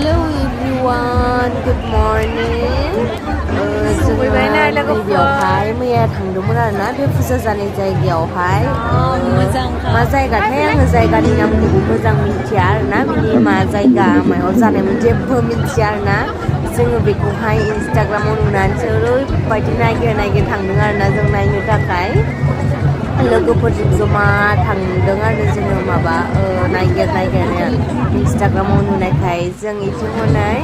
Hello everyone, good morning. जोङो नैबेयावहाय मैया थांदोंमोन आरोना बे फुजा जानाय जायगायावहाय मा जायगाथाय आङो जायगानि नामखौबो मोजां मिथिया आरोना बिनि मा जायगा मायाव जानायमोन जेबो मिथिया आरोना जोङो बेखौहाय इन्सटाग्रामाव नुनानैसो ओरैबायदि नागिर थांदों आरोना जों नायनो थाखाय लोगोफोरजों जमा थांदों आरो जोङो माबा नागिरनो इन्सटाग्रामाव नुनायखाय जों इथिं हनै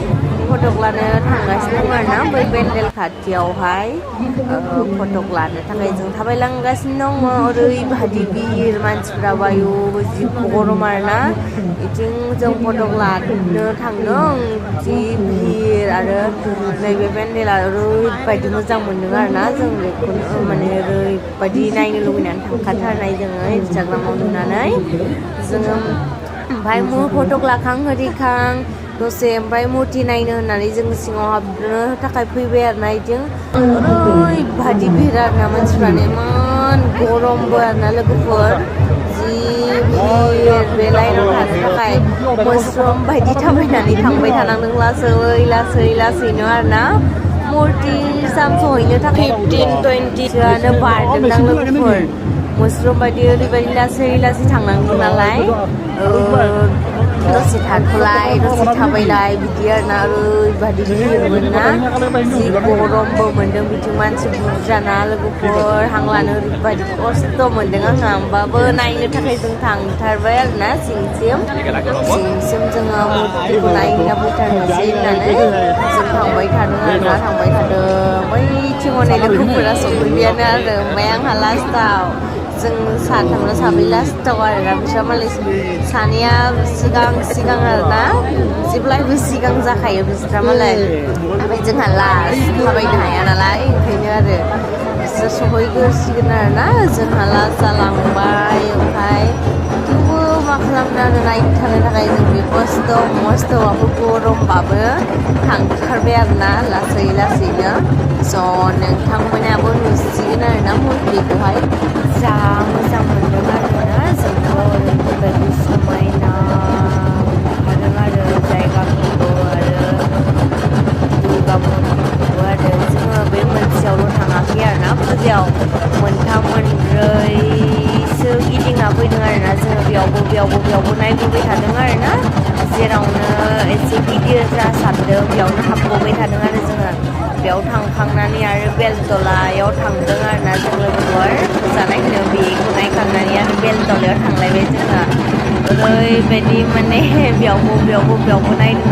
फटक लानो थांगासिनो दं आरोना बै पेन्डेल खाथियावहाय फटक लानो थाखाय जों थाबायलांगासिनो दङ ओरैबायदि भिर मानसिफ्रा आयु जि गरम आरोना इथिं जों फटक लानो थांदों जि भिर आरो नैबे पेन्डेला ओरैबायदि मोजां मोनदों आरोना जों बेखौनो माने ओरैबायदि नायनो लुबैनानै थांखाथारनाय जोङो इन्सटाग्रामाव नुनानै जोङो ओमफ्राय फटक लाखां होरिखां दसे ओमफ्राय मुरथि नायनो होननानै जों सिङाव हाबनो थाखाय फैबाय आरोना इथिं ओरैबायदि भिर आरोना मानसिफ्रानो इमान गरमबो आरोना लोगोफोर जि भिर बे लाइनाव थानो थाखाय मोस्रोम बायदि थाबायनानै थांबाय थानांदों लासैनो आरोना मुरथि साम सहैनो थाखाय 15-20सोआनो बारदोंदां लोगोफोर मोस्रोम बायदि ओरैबायदि लासै थांनांदों नालाय दसे थाथ'लाय दसे थाबायलाय बिदि आरोना ओरैबायदि भिरमोन ना जि गरमबो मोनदों बिथिं मानसि बुरजाना लोगोफोर हां लानो ओरैबायदि खस्थ' मोनदों आंहा होमबाबो नायनो थाखाय जों थांथारबाय आरोना सिंसिम जोङो मुरथिखौ नायना फैथारनोसै होननानै जों थांबाय थादों बैथिं हनै लोगोफोरा सफैबायानो आरो ओमफ्राय आंहा लास्टाव जों साथामना साब्रै लास्टाव आरोना बिस्रा मालाय सानैया सिगां आरोना जेब्लायबो सिगां जाखायो बिस्रा मालाय ओमफ्राय जोंहा लास्ट थाबायनो हाया नालाय ओंखायनो आरो बिसोर सहैग्रोसिगोन आरोना जोंहा लास्ट जालांबाय ओमफ्राय थेवबो मा खालामनो आरो नायथारनो थाखाय जों बे मस्थ'बाबो गरमबाबो थांथारबाय आरोना लासैनो स' नोंथांमोनाबो नुसिगोन आरोना मुरथिखौहाय जा मोजां मोनदों आरोना जोंथ' ओरैबायदि समायना नुखादों आरो जायगाफोरखौ आरो दुर्गा मन्दिरखौबो आरो जोङो बे मोनसेयावल' थाङाखै आरोना फुजायाव मोनथाम मोनब्रैसो गिदिंना फैदों आरोना जोङो बेयावबो नायबोबाय थादों आरोना जेरावनो एसे गिदिर जासारदों बेयावनो हाबबोबाय थादों आरो जोङो बेयाव थांखांनानै आरो बेलतलायाव थांदों आरोना जों लोगोफोर जानायखौनो बेखौ नायखांनानै आरो बेलतलायाव थांलायबाय जोङो ओरैबायदि माने बेयावबो नायदों